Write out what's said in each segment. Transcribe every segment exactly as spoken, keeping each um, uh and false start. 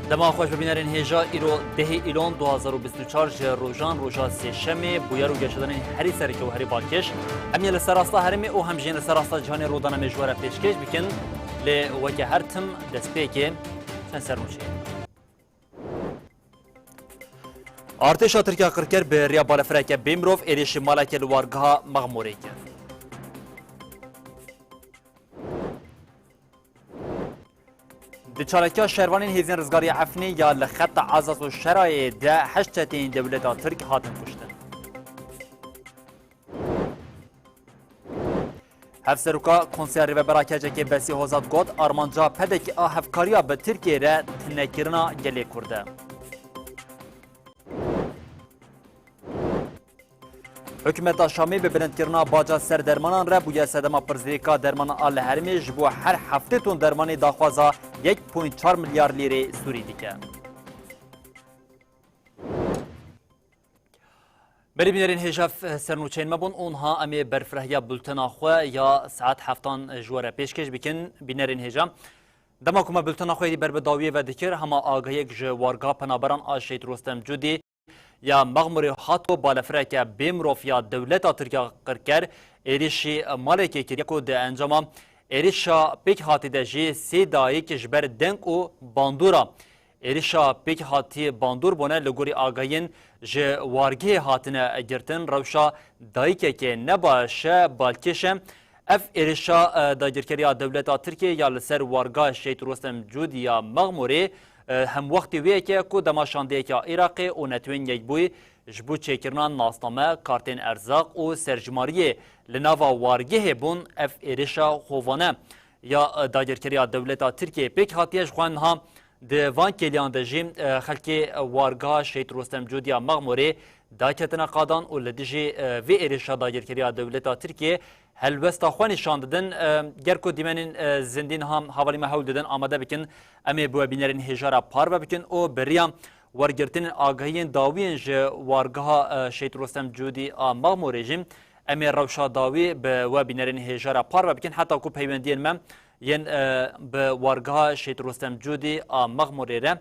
Dema xweş bi bînerên hêja, îro dehê Îlon du hazar û bîst û çar ji rojan roja sêşemê, bûyer û geşedanên herî sereke û herî balkêş. Em yê li ser rasta herêmê û hem jî li ser rasta cîhanê rûdana me ji we re pêşkêş bikin. Lê weke her tim destpêkê çend sernûçeyên. Artêşa Tirkiya qirker bi riya balafireke bê mirov êrişî maleke li wargeha Mexmûrê kir. Di çalakiya şervanên Hêzên Rizgariya Efrînê ya li xeta Ezaz û Şerayê de heşt çeteyên dewleta Tirk hatin kuştin. Hevseroka Konseya Rêvebera K C K Besî Hozat got, armanca P D K a hevkariya bi Tirkiyê re tunekirina gelê Kurd e. Hikûmeta Şamê bi bilindkirina baca ser dermanan re bûye sedema pirsgirêka dermanan a li herêmê, ji bo her heftê ton dermanê daxwaza yek point çar milyar lîrê Sûrî dike. Belê bînerên hêja, f-, sernûçeyên me bûn û niha em ê berfirehîya bultena xwe ya saet heftan ji we re pêşkêş bikin. Bînerên hêja, dema ku me bultena xwe êdî ber bi dawiyê ve dikir, hema agahiyek ji wargeha penaberan a Şehîd Rostem Cûdî ya Mexmûrê hato balefireke bê mirov ya dewleta Tirk ya qirker êrişî malekê kiriye ku di encama êrişa pêkhatî de jî sê dayik ji ber deng û bandora êrişa pêkhatî bandor bûne. Li gorî agahiyên ji wargehê hatine girtin, rewşa dayikekê ne baş e, balkêş e. Ev êrişa, e, dagirkeriya dewleta Tirkiyê ya li ser wargeha Şehîd Rostem Cûdî ya Mexmûrê, e, hemwextî wê yekê ku dema şandeyeke ya Iraqê û Netewên Yekbûyî ji bo çêkirina nasname, kartên erzaq û serjimariyê li nava wargehê bûn, ev êrişa xovane ya, e, dagirkeriya dewleta Tirkiyê pêk hatiye. Ji xwe niha di van kêliyan de jî, e, xelkê wargeha Şehîd Rostem Cûdî ya Mexmûrê daketine qadan û li dijî, e, vê êrişa dagirkeriya dewleta Tirkiyê helwesta xwe nîşan didin. E, ger ku dîmenên, e, zindî niha hevalî me hewl didin amade bikin, em ê bi we bînerên hêja re parve bikin û bi riya wergirtinên agahiyên dawiyên ji wargeha, e, Şehîd Rostem Cûdî a Mexmûrê jî em ê rewşa dawî bi we bînerên hêja re parve bikin, heta ku peywendiyên me yên, e, bi wargeha Şehîd Rostem Cûdî a Mexmûrê re,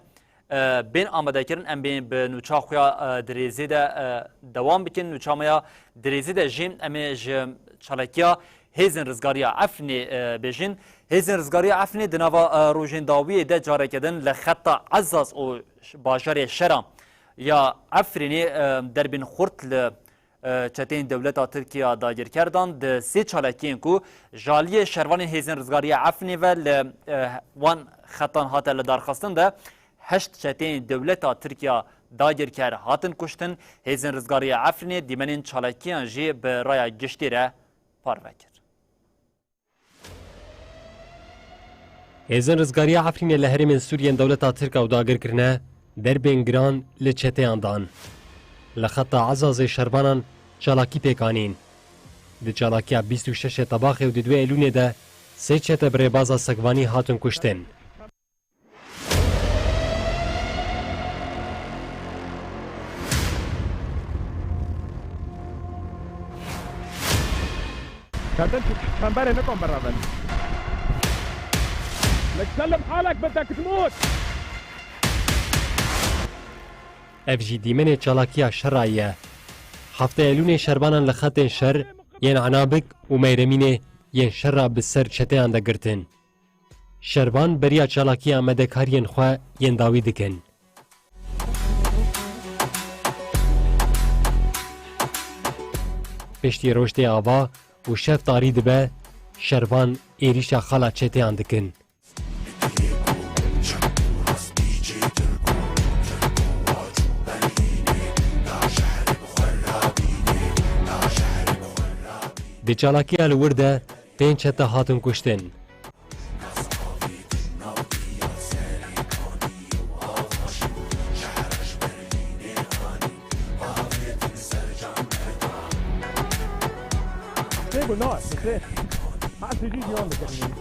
e, bên amadekirin, em bên bi nûça xwe ya, e, dirêzê de, e, dewam bikin. Nûça me ya dirêzê de jî em ê ji çalakiya Hêzên Rizgariya Efrînê, e, bêjin. Hêzên Rizgariya Efrînê di nava, e, rojên dawiyê de careke din li xeta Ezaz û ş-, bajarê Şera ya Efrînê, e, derbên xurt li, e, çeteyên dewleta Tirkiye ya dagirker dan. Di sê çalakiyên ku ji aliyê şervanên Hêzên Rizgariya Efrînê ve li, e, wan xetan hate lidarxistin de, heşt çeteyên dewleta Tirkiye dagirker hatin kuştin. Hêzên Rizgariya Efrînê dîmenên çalakiyan jî bi raya giştî re parve kir. Hêzên Rizgariya Efrînê li herêmên Sûriyên dewleta Tirk ew dagir kirine, derbên giran li çeteyan dan. Li xeta Ezazê şervanan çalakî pêk anîn. Di çalakiya bîst û şeş Tebaxê û di duê Eylûnê de sê çete bi rêbaza Sekvanî hatin kuştin. Kedin tu çemberê nikom birevin. Li kelim halek bi tekitmût. Ev jî dîmenê çalakiya şerayî ye. Heftê Eylûnê şerbanan li xetên şer yên Enabik û Meyremînê yên şer ra bi ser çeteyan de girtin. Şervan beriya çalakiya amedekariyên xwe yên dawî dikin. Piştî roj tê ava û şev tarî dibe, şervan êrîşa xala çeteyan dikin. Di çalakiya li wir de pênc çete hatin kuştin. Stable, nice, that's it. Hadi ciwan bikin.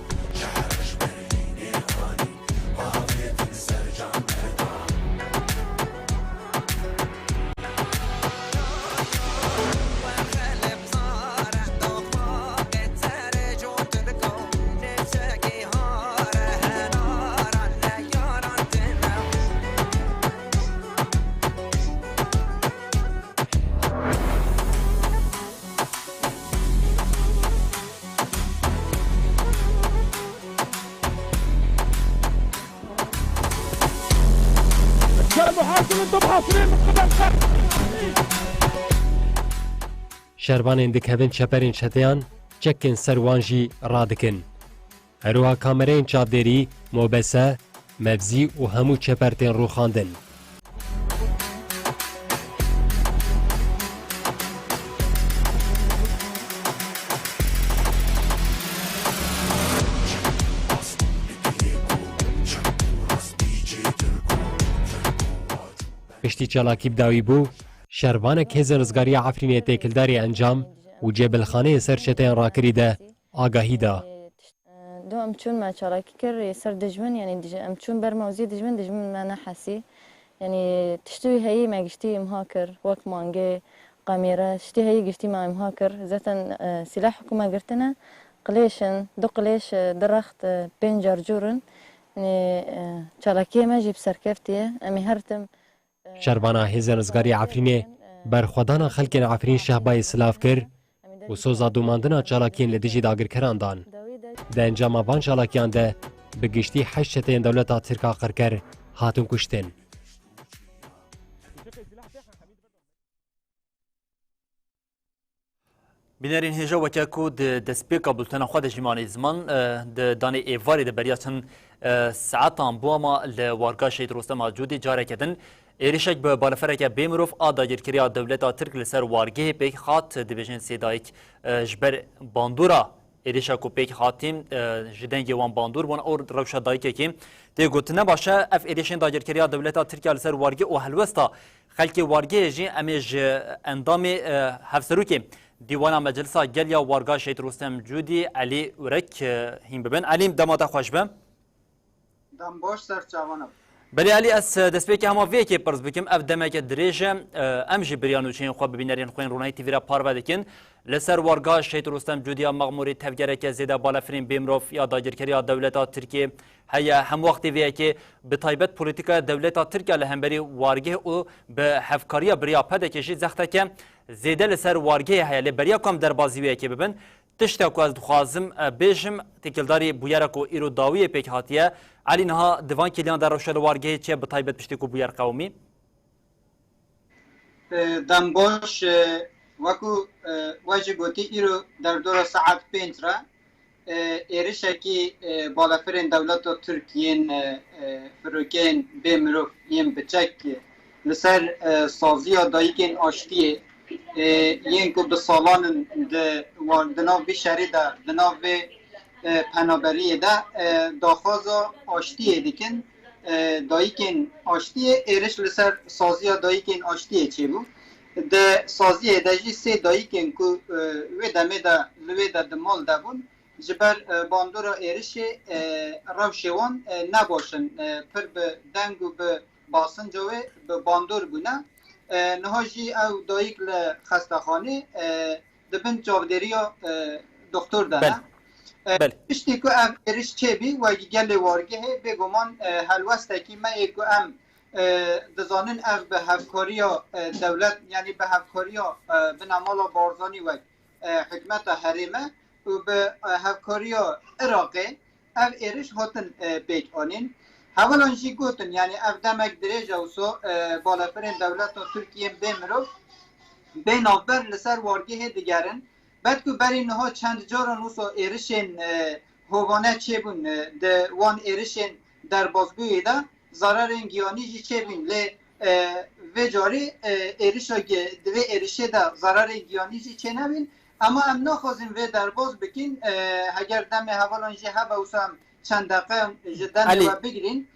Şervanên dikevin çeperên çeteyan çekên ser wan jî radikin. Her wiha kamereyên çavdêrî, mobese, mevzî û hemû çeper tên rûxandin. Piştî çalakî bi dawî bû, şervanek hêzên rizgariya Efrînê têkildarî encam û cêbilxaneyê ser çeteyan rakirî de agahî da. Ê, tişt-, e, do em çûn me çalakî kir, ê ser dijmin, yanî dij-, em çûn ber mewzî dijmin, dijmin me nehesî. Yanî tiştî wî heyî me giştî imha kir, wek mangê, qemêre, tiştî heyî giştî me imha kir. Zaten, e, sîlah hikûme girtine, qilêş in, du qilêş, e, du rext, e, pênc carcûr in. Yanî, e, çalakiyê me jî bi serkeftî ye. Em ê her tim Şervana Hêzên Rizgarî Efrînê berxwedana xelkên Efrîn Şehbayê silav kir û soza domandina çalakiyên li dijî dagirkeran dan. Di encama van çalakiyan de bi giştî heşt çeteyên dewleta Tirk a qirker hatin kuştin. Bînerên hêja, weke ku di destpêka bultena xwe de jî manî ziman, e, di danê êvarê de beriya çend, e, saetan bû, ama li warga Şehîd Rostem a Cûdî careke din êrişek bi balafereke bê mirov a dagirkeriya dewleta Tirk li ser wargehê pêk hat, dibêjin sê dayik, e, ji ber bandora êrişa ku pêk hatî, e, ji dengê wan bandor bûn û rewşa dayikekî tê gotin ne baş e. Ev êrişên dagirkeriya dewleta Tirkiye li ser wargê û helwesta xelkê wargehê jî em ê ji endamê, e, hevserokê Dîwana Meclisa Gel ya Warga Şehîd Rostem Cûdî, Elî Urek, e, hîn bibin. Elî, dema te xweş be. Dem baş, ser çavana. Belê Elî, ez, e, destpêkê hema vê yekê pirs bikim. Ev demeke dirêj e. E, em jî biriya nûçeyên xwe bi bînerên xwe yên Ronahî T V re parve dikin. Li ser warga Şehîd Rostem Cûdî ya Mexmûrê tevgereke zêde balefirên bêmirov ya dagirkeriya dewleta Tirkiyê heye. Hemwextê vê yekê bi taybet polîtîkaya dewleta Tirkiye li hemberî wargehê û bi hevkariya biriya P D K'ê jî zexteke zêde li ser wargehê heye. Lê beriya ku em derbazî wê yekê bibin, tişta ku ez dixwazim, e, bêjim, têkildarî bûyera ku îro dawiyê pêk hatiye. Elî, niha di van kêliyan de rewşa li wargehê çi ye, bi taybet piştî ku bûyer qewimî? E, dem baş, e, weku, e, we jî gotî, îro derdora saet pênc re, e, êrişekî, e, balefirên dewleta Tirk yên, e, e, firokeyên bê mirov yên bi çek li ser, e, saziya dayikên aştiyê, e, yên ku bi salan in di war-, di nav vî şerî de, di nav vê, e, penaberiyê de, e, daxwaza aştiyê dikin. E, dayikên aştiyê êriş li ser saziya dayikên aştiyê çêbû. Di saziyê de jî sê dayikên ku, e, wê demê de li wê de di mal de bûn, ji ber, e, bandora êrişê, e, rewşê wan, e, ne baş in. E, pir bi deng û bi basinca wê bi bandor bûne. E, niha jî ew dayik li xestexanê, e, di bin çavdêriya, e, doktor de ne. Belê. E, Belê. Piştî ku ev êriş çêbî, wekî gelê wargehê, bêguman, e, helwestekî me yê ku em, e, dizanin ev bi hevkariya, e, dewlet, yanî bi hevkariya, e, binemala Barzanî wek, e, hikûmeta herême û bi, e, hevkariya Iraqê ev êriş hatin, e, pêk anîn. Hevalan jî gotin, yanî ev demek dirêj e wisa, e, balefirên dewleta Tirkiyê bê mirov, bê navber li ser wargehê digerin. Belku berî niha çend caran wisa êrişên, e, hovane çêbûn, e, di wan êrişên derbazbûyê de zararên giyanî jî çêbûn. Lê, e, vê carî, e, êrişa gi-, di vê êrişê de zararên giyanî jî çênebîn. Ema em naxwazin vê derbaz bikin. E, heger demê hevalan jî hebe wisa em çend deqe ji demê Elî, we bigirîn.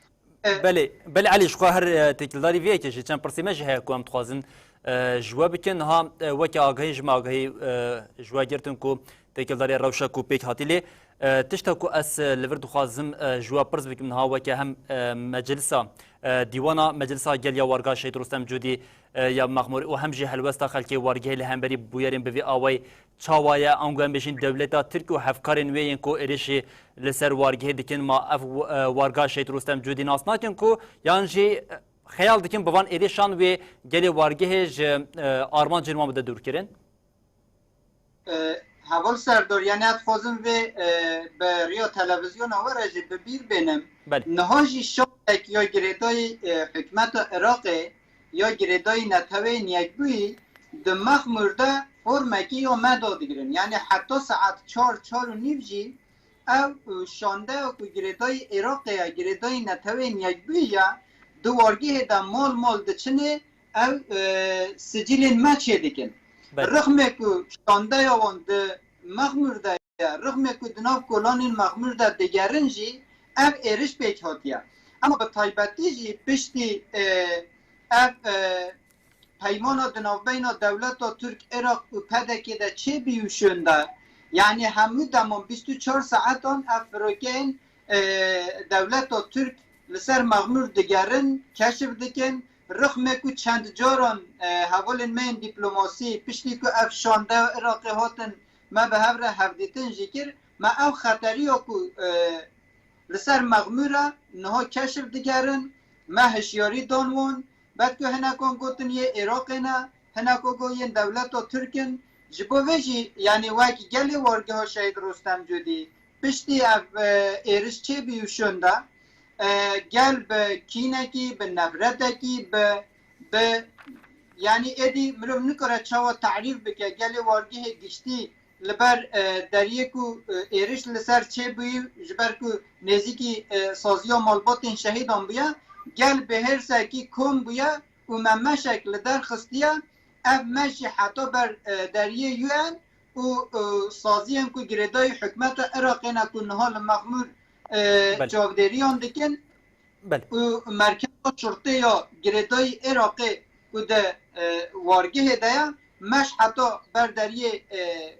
E, Belê, belê Elî, ji xwe her, e, têkildarî vê yekê jî çend pirsê me jî heye ku em dixwazin, e, ji we bikin. Niha, e, weke agahî ji me agahî, e, ji we girtin ku têkildarî rewşa ku pêk hatî lê, e, tişta ku ez, e, li vir dixwazim, e, ji we pirs bikim niha weke hem, e, meclisa, e, dîwana Meclisa Gel ya Warga Şehîd Rostem Cûdî, e, ya Mexmûrê û hem jî helwesta xelkê wargehê li hemberî bûyerên bi vî awayî çawa ye, ango em bêjin dewleta Tirk û hevkarên wê yên ku êrişî li ser wargehê dikin, ma ev, e, warga Şehîd Rostem Cûdî nas nakin ku yan jî, e, xeyal dikin bi van êrişan wê gelê wargehê ji, e, armancên wan bide dûrkirin? E, Heval Serdar, yanî ez dixwazim vê, e, bi riya televîzyona we re jî bi bîr bênim. Belê. Niha jî şaxek ya girêdayî, e, hikûmeta Iraqê ya girêdayî Neteweyên Yekbûyî di Mexmûr de formekî ya me dadigirin. Yanî heta saet çar, çar û nîv jî ev, e, şandeya ku girêdayî Iraqê ye, girêdayî Neteweyên Yekbûyî ye, di wargehê de mal mal diçinê, ev, e, sicilên me çêdikin. Belê. Rixmê ku şandeya wan di Mexmûr de ye, rixmê ku di nav kolanên Mexmûr de digerin jî ev êriş pêk hatiye. Ema bi taybetî jî piştî, e, ev, e, peymana di navbeyna dewleta Tirk, Iraq û P D K'ê de çêbî û şûnde, yanî hemû deman bîst û çar saetan ev firokeyên, e, dewleta Tirk li ser Mexmûr digerin, keşif dikin. Rixmê ku çend caran, e, hevalên me yên dîplomasî piştî ku ev şandeya Iraqê hatin me bi hev re hevdîtin jî kir, me ew xeteriya ku, e, li ser Mexmûr e, niha keşif digerin, me hişyarî dan wan, belku hinekan gotin yê Iraqê ne, hinekan got yên dewleta Tirk in. Ji bo vê jî, yanî wek gelê wargeha Şehîd Rostem Cûdî, piştî ev, e, êriş çêbî û şûnde, e, gel bi kînekî, bi nefretekî, bi, bi, yanî êdî mirov nikare çawa tarîf bike, gelê wargehê giştî li ber, e, deriyê ku, e, êriş li ser çêbûyî, ji ber ku nêzîkî, e, saziya malbatên şehîdan bûye, gel bi hêrsekî kom bûye û me meşek li der xistiye. Ev meş jî heta ber, e, deriyê U N û, e, saziyên ku girêdayî hikûmeta Iraqê ne ku niha li Mexmûr, e, Belê. çavdêriyan dikin Belê. û merkeza şurtê ya girêdayî Iraqê ku di, e, wargehê de ye, meş heta ber deriyê, e,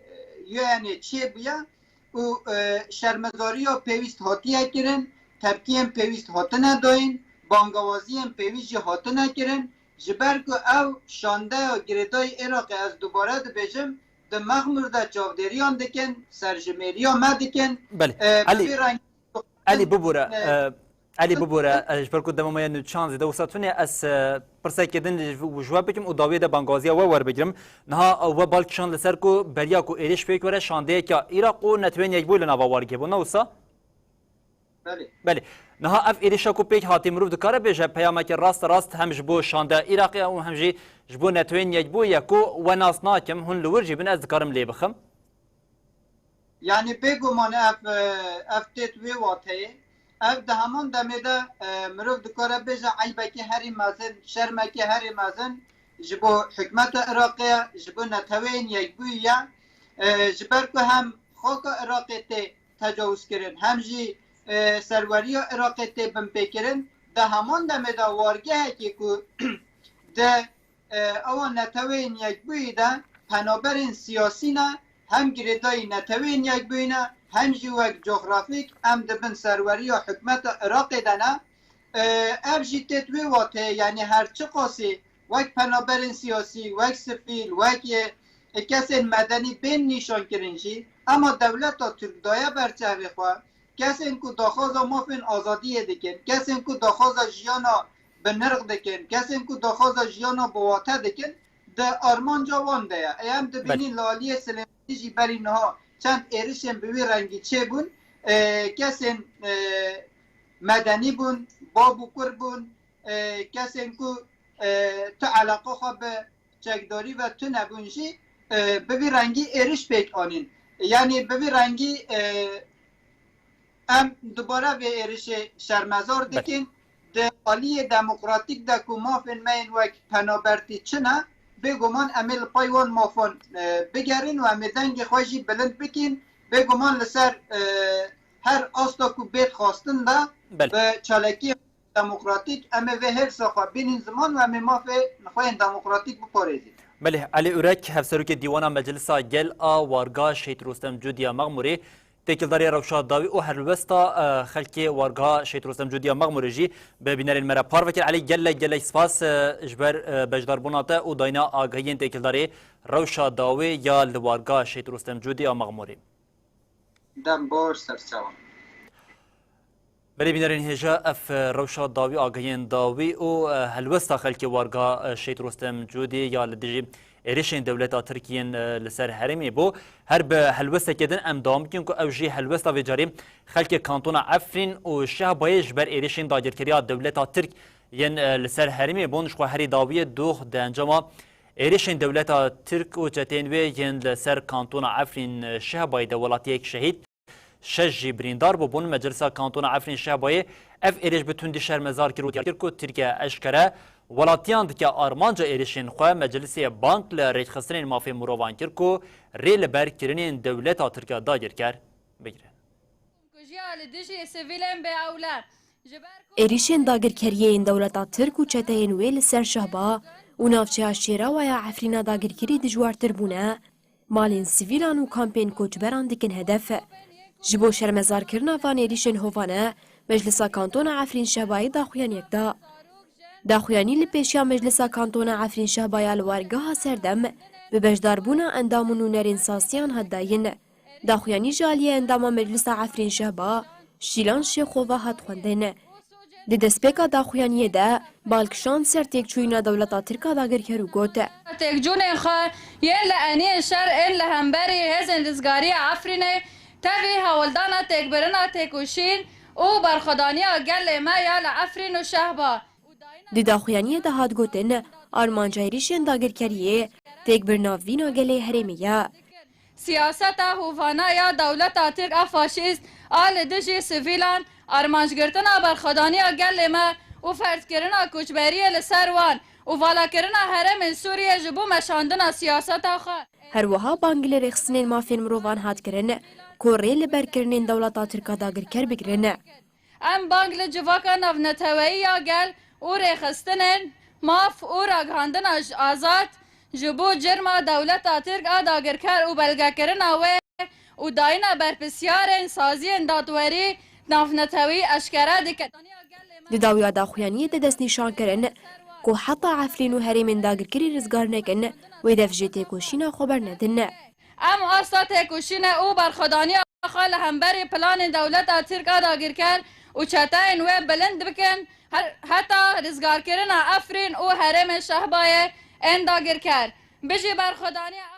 U N'ê çêbûye û, e, şermezariya pêwîst hatiye kirin, tepkiyên pêwîst hatine dayîn, bangawaziyên pêwîst jî hatine kirin. Ji ber ku ew şandeya girêdayî Iraqê, ez dubare dibêjim, di Mexmûr de çavdêriyan dikin, serjimêriya me dikin. Belê. E, bi Elî, vî rengî Elî bibûre, e, e, Elî bibûre, e, ji ber ku dema me ya nûçan zêde wisa tune, ez, e, pirsekê din ji, ji we bikim û dawiyê de bangaziya we werbigirim. Niha, e, we bal kişand li ser ku beriya ku êrîş pêk were şandeyeke Iraq û Neteweyên Yekbûyî li nava wargehê bû, ne wisa? Belê. Belê. Niha ev êrîşa ku pêk hatî mirov dikare bêje peyameke rast rast hem ji bo şandeya Iraqê û hem jî ji bo Neteweyên Yekbûyî ye ku we nas nakim, hûn li wir jî bin, ez dikarim lê bixim. Yanî bêguman ev, e, ev têt wê wateyê. Ev di heman demê de, e, mirov dikare bêje eybekî herî mezin, şermekî herî mezin ji bo hikûmeta Iraqê ye, ji bo Neteweyên Yekbûyî ye. E, ji ber ku hem xaka Iraqê tê tecawizkirin, hem jî, e, serweriya Iraqê tê binpêkirin. Di heman demê de wargehekî ku di, e, ewa Neteweyên Yekbûyî de penaberên siyasî ne, hem girêdayî Neteweyên Yekbûyî ne, hem jî wek cografîk em di bin serweriya hikûmeta Iraqê de ne. E, ev jî têt wê wateyê, yanî her çiqasî wek penaberên siyasî, wek sivîl, wek, e, kesên medenî bên nîşankirin jî, ema dewleta Tirk daye ber çavê xwe, kesên ku daxwaza mafên azadiyê dikin, kesên ku daxwaza jiyana bi nirx dikin, kesên ku daxwaza jiyana bi wate dikin, di armanca wan de ye. Ê, em Belê. dibînin li aliyê Silêmaniyê jî berî niha çend êrişên bi wî rengî çêbûn. Ê, kesên, ê, medenî bûn, bab û kur bûn, ê, kesên ku, ê, tu eleqa xwe bi çekdarî ve tune bûn jî, e, bi vî rengî êriş pêk anîn. Yanî bi vî rengî, e, em dubare vê êrişê şermezar Belê. dikin. Di aliyê demokratîk de ku mafên me yên wek penabertî çi ne, bêguman em ê li pay wan mafan, e, bigerin û em ê dengê xwe jî bilind bikin. Bêguman li ser, e, her asta ku bê dixwastin de Belê. bi çalakiyên demokratîk, em ê vê hêrsa xwe bînin ziman û em ê mafê xwe yên demokratîk biparêzin. Belê, Elî Urek, Hevserokê Dîwana Meclisa Gel a Warga Şehîd Rostem Cûdî ya Mexmûrê, têkildarê rewşa dawî û helwesta, e, xelkê Warga Şehîd Rostem Cûdî ya Mexmûrê jî bi bînerên me re parve kir. Elî, gelek, gelek spas, e, ji ber, e, beşdarbûna te û dayîna agahiyên têkildarê rewşa dawî ya li Warga Şehîd Rostem Cûdî ya Mexmûrê. Dem baş, serçavan. Belê bînerên hêja, ev, e, rewşa dawî, agahiyên dawî û, e, helwesta xelkê Warga, e, Şehîd Rostem Cûdî ya li dijî êrişên dewleta Tirkiyê yên, e, li ser herêmê bû. Her bi helwestekê din em dewam bikin ku ew jî helwesta vê carê xelkê kantona Efrîn û Şehbayê ji ber êrişên dagirkeriya dewleta Tirk Yên, e, li ser herêmê bûn, ji xwe herî dawiyê dox di encama êrişên dewleta Tirk û çeteyên wê yên li ser kantona Efrîn, e, Şehbayê de welatiyek şehîd, şeş jî birîndar bûbûn. Meclisa Kantona Efrîn Şehbayê ev êrîş bi tundî şermezar kir û diyar kir ku Tirkiye eşkere welatiyan dike armanca êrişên xwe. Meclisê bang li rêkxistinên mafê mirovan kir ku rê li ber kirinên dewleta Tirk a dagirker bigirin. Kujiya li dijî sivîlên bêewle. Ji ber ku Êrîşên dagirkeriyê yên dewleta Tirk û çeteyên wê li ser Şehba û navçeya Şêrawa ya Efrîna dagirkirî dijwartir bûne. Malên sivîlan û kampên koçberan dikin hedef. Ji bo şermezarkirina van êrîşên hovane, Meclisa Kantona Efrîn Şehbayê daxuyaniyek da. Daxuyanî li pêşiya Meclisa Kantona Efrîn Şehbaya li wargeha Serdem bi beşdarbûna endam û nûnerên sasiyan hat dayîn. Daxuyanî ji aliyê endama Meclisa Efrîn Şehba, Şîlan Şêxova hat xwendin. Di destpêka daxuyaniyê de bal kişand ser têkçûyîna dewleta Tirk a dagirker û got: Têkçûnên xwe yên li eniyên şer ên li hemberî hêzên rizgarî ya Efrînê tevî hewldana têkbirina têkoşîn û berxwedaniya gelê me ya li Efrîn û Şehba. Di daxuyaniyê de hat gotin, armanca êrîşên dagirkeriyê têkbirina vîna gelê herêmê ye. Siyaseta hovana ya dewleta Tirk a faşîst a li dijî sivîlan, armancgirtina berxwedaniya gelê me û ferzkirina koçberiyê li ser wan û valakirina herêmên Sûriyê ji bo meşandina siyaseta xwe. Her wiha bang li rêxistinên mafên mirovan hat kirin ku rê li ber kirinên dewleta Tirk a dagirker bigirin. Em bang li civaka navneteweyî ya gel û rêxistinên maf û ragihandina ji azad ji bo cirma dewleta Tirk a dagirker û belgekirina wê û dayîna berpirsiyarên saziyên dadwerî navneteweyî eşkere dikin. Di dawiya daxuyaniyê de destnîşan kirin ku heta Efrîn û herêmên dagirkirî rizgar nekin, wê dev ji têkoşîna xwe bernedin. Em asta têkoşînê û berxwedaniya xwe li hemberî planên dewleta Tirk a dagirker û çeteyên wê bilind bikin, her, heta rizgarkirina Efrîn û herêmên Şehbayê ên dagirker. Bijî berxwedaniya Efrîn.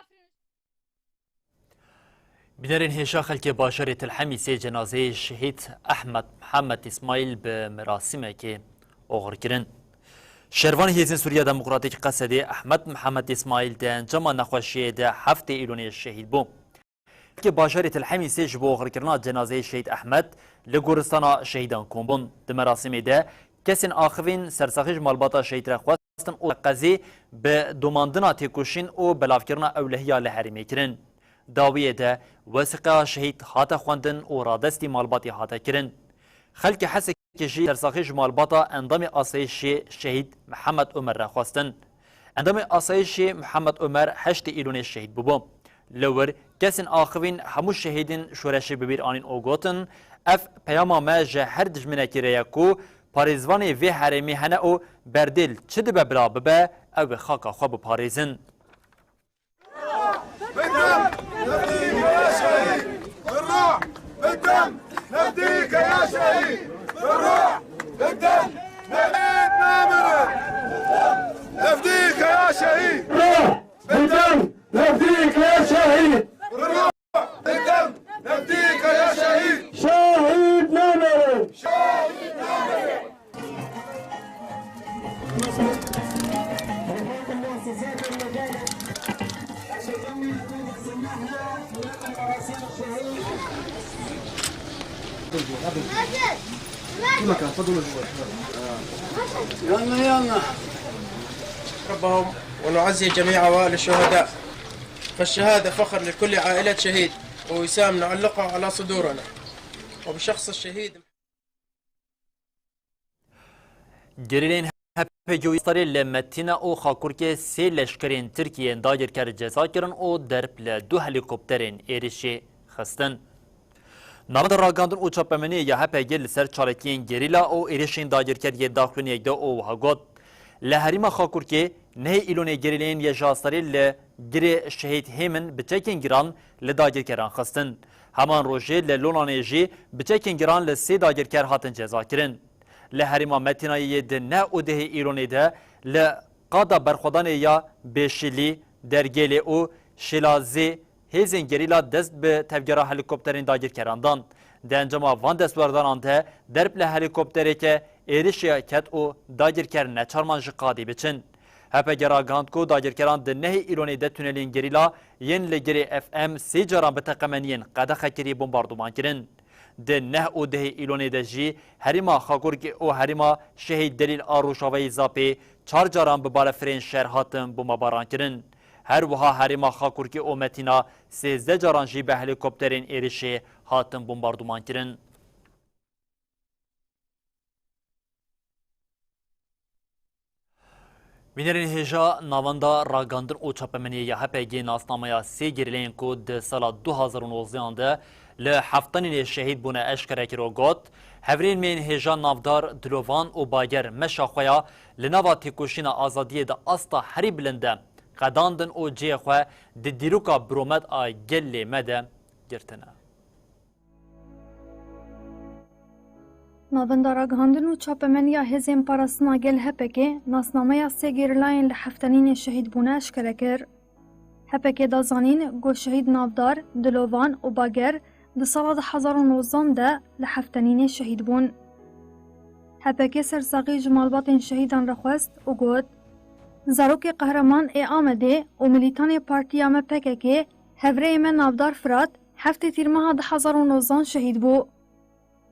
Bînerên hêşa, xelkê bajarê Til Hemîsê cenazeyê şehîd Ehmed Mihemed Îsmaîl bi merasîmekê oxir kirin. Şervanê Hêzên Sûriya Demokratîk Qesedê Ehmed Mihemed Îsmaîl di encama nexweşiyê de heftê Îlonê şehîd bû. Xelkê bajarê Til Hemîsê ji bo oxirkirina cenazeyê şehîd Ehmed li goristana şehîdan kom bûn. Di merasîmê de kesên axivîn sersaxî ji malbata şehîd re xwestin û qezî bi domandina têkoşîn û belavkirina ewlehiya li herêmê kirin. Dawiyê de wesiqeya şehîd hate xwendin û radestî malbatê hate kirin. Xelkê Hesekê jî sersaxî ji malbata endamê asayişê şehîd Mihemed Omer re xwestin. Endamê asayişê Mihemed Omer heştê Îlonê şehîd bûbû. Li wir kesên axivîn hemû şehîdên şoreşê bi bîr anîn û gotin, ev peyama me ji her dijminekî re ye ku parêzvanê vê herêmê hene û berdêl çi dibe bila bibe, ew ê xaka xwe biparêzin. بالدم نفديك يا شهيد، بالروح، بالدم نفديك يا شهيد، بالروح، بالدم نفديك يا شهيد، بالروح، بالدم نفديك يا شهيد، بالروح، بالدم نفديك يا شهيد. شهيد نمر. شهيد نمر. يلا، يلا. ربهم ونعزي جميع عوائل الشهداء. فالشهادة فخر لكل عائلة شهيد، ووسام نعلقها على صدورنا. وبشخص الشهيد. Gerîleyên H P G û Astarê li Metîna û Xakurkê sê leşkerên Tirkiyê yên dagirker ceza kirin û derb li du helîkopterên êrişê xistin. Navenda Ragihandin û Çapemeniyê ya H P G li ser çalakiyên gerîla û êrişên dagirker yê daxuyaniyek de û wiha got, Li herêma Xakurkê nehê Îlonê gerîleyên YJA Astarê li girê Şehîd Hêmin bi çekên giran li dagirkeran xistin. Heman rojê li Lonanê jî bi çekên giran li sê dagirker hatin cezakirin. Li herêma Metînayê yê di neh û dehê Îlonê de li qada berxwedanê ya Bêşilî, Dergêlê û Şêlazê hêzên gerîla dest bi tevgera helîkopterên dagirkeran dan. Di encama van destwerdanan de derb li helîkoptereke êrişê ket û dagirker neçarman ji qadê biçin. H P G ragihand ku dagirkeran di nehê Îlonê de tunelên gerîla yên li girê F M sê caran bi teqemeniyên qedexekirî bombarduman kirin. Di neh û dehê Îlonê de jî herêma Xakurkê û herêma Şehîd Delîl a Rojavayê Zapê çar caran bi balefirên şer hatin bombebaran kirin. Her wiha herêma Xakurkê û Metîna sêzdeh caran jî bi helîkopterên êrişê hatin bombarduman kirin. Bînerên hêja, navenda ragihandin û çapemeniyê ya H P G nasnameya sê gerîleyên ku di sala du hazar û nozdeh de li Heftenînê şehîd bûne eşkere kir û got, hevrêyên me yên hêja navdar Dilovan û Bager meşa xwe ya li nava têkoşîna azadiyê di asta herî bilind de qedandin û cihê xwe di dîroka biromet a gelê me de girtine. Navenda ragihandin û çapemeniya Hêzên Parastina Gel H P G nasnameya sê gerîlayên li Heftenînê şehîd bûne eşkere kir. H P G da zanîn ku şehîd navdar, Dilovan û Bager di sala du hazar û nozdan de li Heftenînê şehîd bûn. H P G sersaxî ji malbatên şehîdan re xwest û got, Zarokê qehreman ê Amedê û milîtanê partiya me P K K, hevrêyê me navdar Firat, heftê Tîrmeha du hazar û nozdan şehîd bû.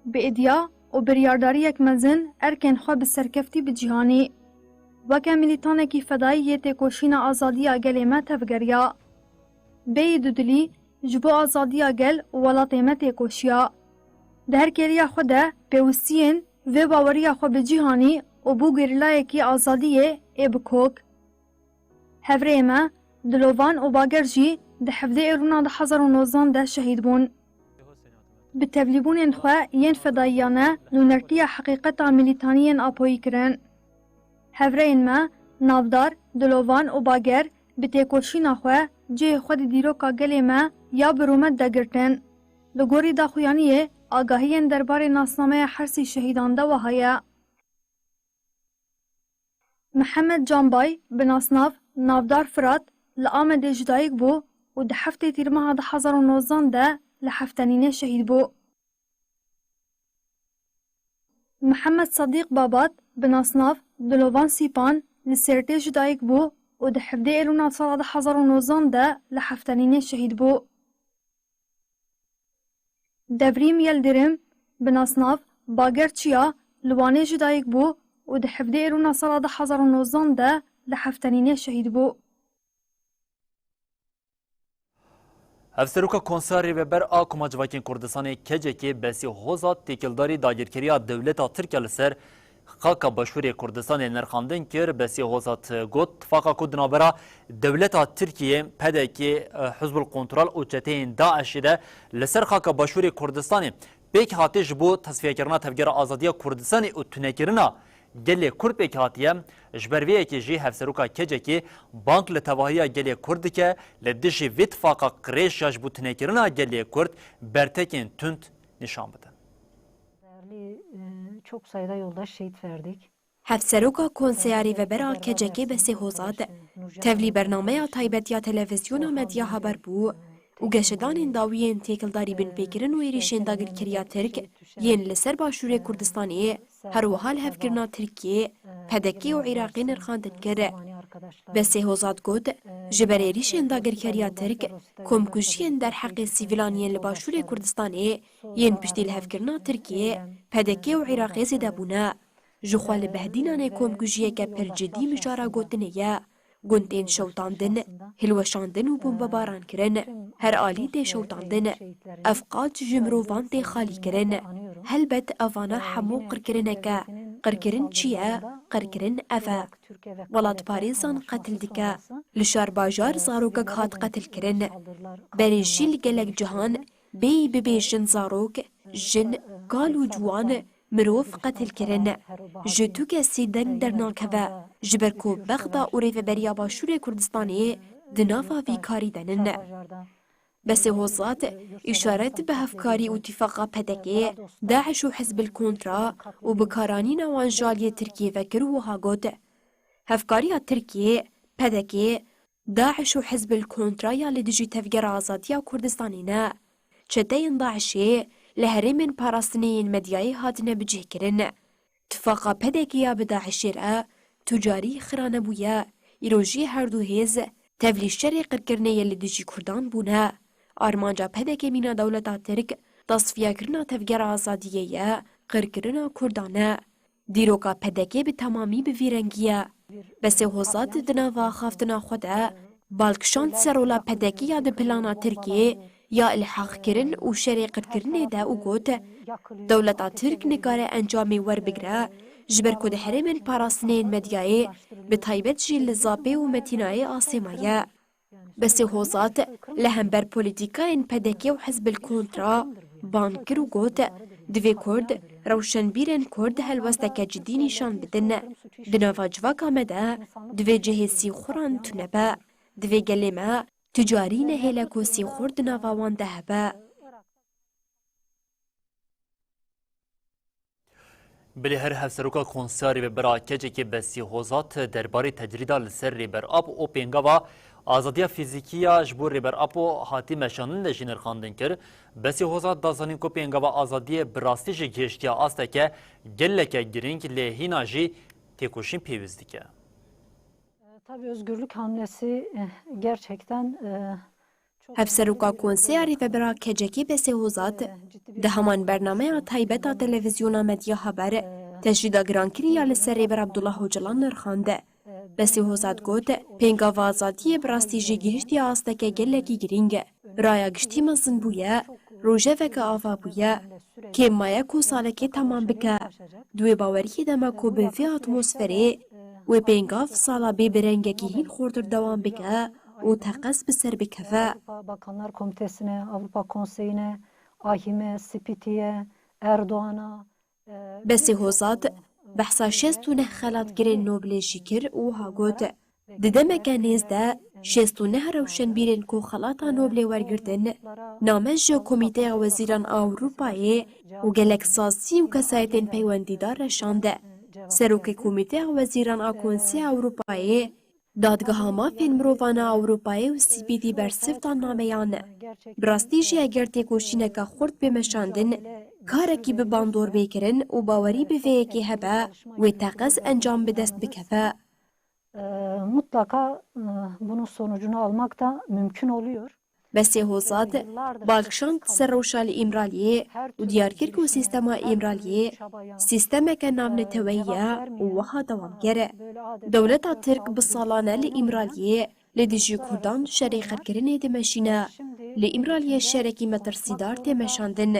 Bi îdiya û biryardariyek mezin erkên xwe bi serkeftî bi cîhanî weke milîtanekî fedayî yê têkoşîna azadiya gelê me tevgeriya. Bêyî dudilî ji bo azadiya gel û welatê me têkoşiya. Di her kêliya xwe de pêwistiyên vê baweriya xwe bi cîhanî û bû gerîlayekî azadiyê ê bi kok. Hevrêyê me Dilovan û Bager jî di hevdê Êrûna du hazar û nozdan de şehîd bûn. Bi tevlîbûnên xwe yên fedayiyane nûnertiya heqîqeta milîtaniyên Apoyî kirin. Hevrêyên me navdar Dilovan û Bager bi têkoşîna xwe cihê xwe di dîroka gelê me ya bi rûmet de girtin. Li gorî daxuyaniyê agahiyên derbarê nasnameya hersî şehîdan de wiha ye. Mihemed Canbay, bi nasnav Navdar Firat, li Amedê ji dayik bû û di heftê Tîrmeha du hazar û nozdan de li Heftenînê şehîd bû. Mihemed Sedîq Babat, bi nasnav Dilovan Sîpan, li Sêrtê ji dayik bû û di hevdê Êrûna sala du hazar û nozdan de li Heftenînê şehîd bû. Devrîm Yildirim, bi nasnav Bager Çiya, li Wanê ji dayik bû û di hevdê Êrûna sala du hazar û nozdan de li Heftenînê şehîd bû. Hevseroka Konseya Rêveber a Koma Civakên Kurdistanê, K C K, Besî Hozat têkildarî dagirkeriya dewleta Tirk ya li ser xaka Başûrê Kurdistanê nirxandin kir. Besî Hozat got, tifaqa ku di navbera dewleta Tirkiyê, P D K, Hizbul Kontrol û çeteyên DAIŞê de li ser xaka Başûrê Kurdistanê pêk hatiye ji bo tesfiyekirina Tevgera Azadiya Kurdistanê û tunekirina gelê Kurd pêk hatiye, ji ber vê yekê jî Hevseroka K C K bang li tevahiya gelê Kurd dike, li dijî vê tifaqa qirêj ya ji bo tunekirina gelê Kurd bertekên tund nîşan bidin. Değerli, e, çok sayıda yoldaş şehit verdik. Hevseroka Konseya Rêveber a K C K Besê Hozat, tevlî bernameya taybet ya televîzyona Medya Haber bû û geşedanên dawî yên têkildarî binpêkirin û êrîşên dagirkeriya Tirk yên li ser Başûrê Kurdistanê, her wiha lihevkirina Tirkiyê, P D K û Iraqê nirxandin kir. Besê Hozat got, ji ber êrîşên dagirkeriya Tirk, komkujiyên derheqê sivîlan yên li Başûrê Kurdistanê yên piştî lihevkirina Tirkiyê, P D K û Iraqê zêde bûne. Jixwe li behdînanê komkujiyeke pir cidî mijara gotinê ye. Gund tên şewitandin, hilweşandin û bombebaran kirin. Her alî tê şewitandin. Ev qaç ji mirovan tê xalî kirin. Helbet evana hemû qirkirineke. Qirkirin çi ye? Qirkirin ev e. Welatparêzan qetil dike. Li şarbajar zarokek hat qetil kirin. Berê jî li gelek cihan bêyî bibêjin zarok, jin, kal û ciwan, mirov qetil kirin. Ji tu kesî deng dernakeve, ji ber ku Bexda û Rêveberiya Başûrê Kurdistanê di nava vî karî de nin. Besê Hozat îşaret bi hevkarî û tîfaqa P D K, DAIŞ û Hizbil Kontra û bikaranîna wan ji aliyê Tirkiyê vekir û wiha got, Hevkariya Tirkiyê, P D K, DAIŞ û Hizbil Kontra ya li dijî Tevgera Azadiya Kurdistanê ne. Çeteyên DAIŞê li herêmên parastinê yên medyayê hatine bicihkirin. Tifaqa P D K ya bi DAIŞê re tu carî xira nebûye. Îro jî her du hêz tevlî şerê qirkirinê yê li dijî Kurdan bûne. Armanca P D K mîna dewleta Tirk tasfiyekirina Tevgera Azadiyê ye, qirkirina Kurdan e. Dîroka P D K bi temamî bi vî rengî ye. Besê Hozat di nava axaftina xwe de bal kişand ser rola P D K ya di plana Tirkiyê ya ilhaqkirin û şerê qirkirinê de û got, dewleta Tirk nikare encamê werbigire, ji ber ku di herêmên parastinên medyayê, bi taybet jî li Zapê û Metînayê asê maye. Besê Hozat li hember polîtîkayên P D K û Hizbil Kontra bang kir û got, divê Kurd, rewşenbîrên Kurd helwesteke cidî nîşan bidin. Di nava civaka me de divê cihê sîxuran tune be. Divê gelê me tu carî nehêle ku sîxur di nava wan de hebe. Belê her hevseroka Konseya Rêvebera K C K Besî Hozat derbarê tecrîda li ser Rêber Apo û pêngava azadiya fîzîkî ya ji bo Rêber Apo hatî meşandin de jî nirxandin kir. Besî Hozat da zanîn ku pêngava azadiyê bi rastî jî gihiştiye asteke geleke girîng, lê hîna jî têkoşîn pêwîst dike. Tabii özgürlük hamlesi, eh, gerçekten, eh, çok Hevseroka Konseya Rêvebera K C K Besê Hozat di heman bernameya taybet a televîzyona Medya Haber tecrîda girankirî ya li ser Rêber Abdullah Ocalan nirxand. Besê Hozat got, pêngava azadiyê bi rastî jî gihiştiye asteke gelekî girîng. Raya giştî mezin bûye, rojeveke ava bûye. Kêm maye ku salekê temam bike. Di wê baweriyê de me ku bi vê atmosferê wê pêngav sala bê bi rengekî hîn xurtir dewam bike û teqez bi ser bikeve. Avrupa Bakanlar Komitesi'ne, Avrupa Konseyi'ne, ahime, Sipiti'ye, Erdoğan'a, Besê Hozat behsa şêst û neh xelatgirên Noblê jî kir û wiha got, di demeke nêz de şêst û neh rewşenbîrên ku xelata Noblê wergirtin, name ji Komîteya Wezîran a Ewropayê û gelek sazî û kesayetên peywendîdar re şand. Serokê Komîteya Wezîran a Konseya Ewropayê, Dadgeha Mafên Mirovan a Ewropayê û C P D bersiv dan nameyan. Bi rastî jî eger têkoşîneke xurt bê meşandin, karekî bi bandor bê kirin û bawerî bi vê yekê hebe, wê teqez encam bi dest bikeve. Ee, mutlaka, e, bunun sonucunu almak da mümkün oluyor. Besê Hozat bal kişand ser rewşa li Îmraliyê û diyar kir ku sîstema Îmraliyê sîstemeke navneteweyî ye û wiha dewam kir. Dewleta Tirk bi salan e li Îmraliyê li dijî Kurdan şerê qirkirinê dimeşîne. Li Îmraliyê şerekî metirsîdar tê meşandin.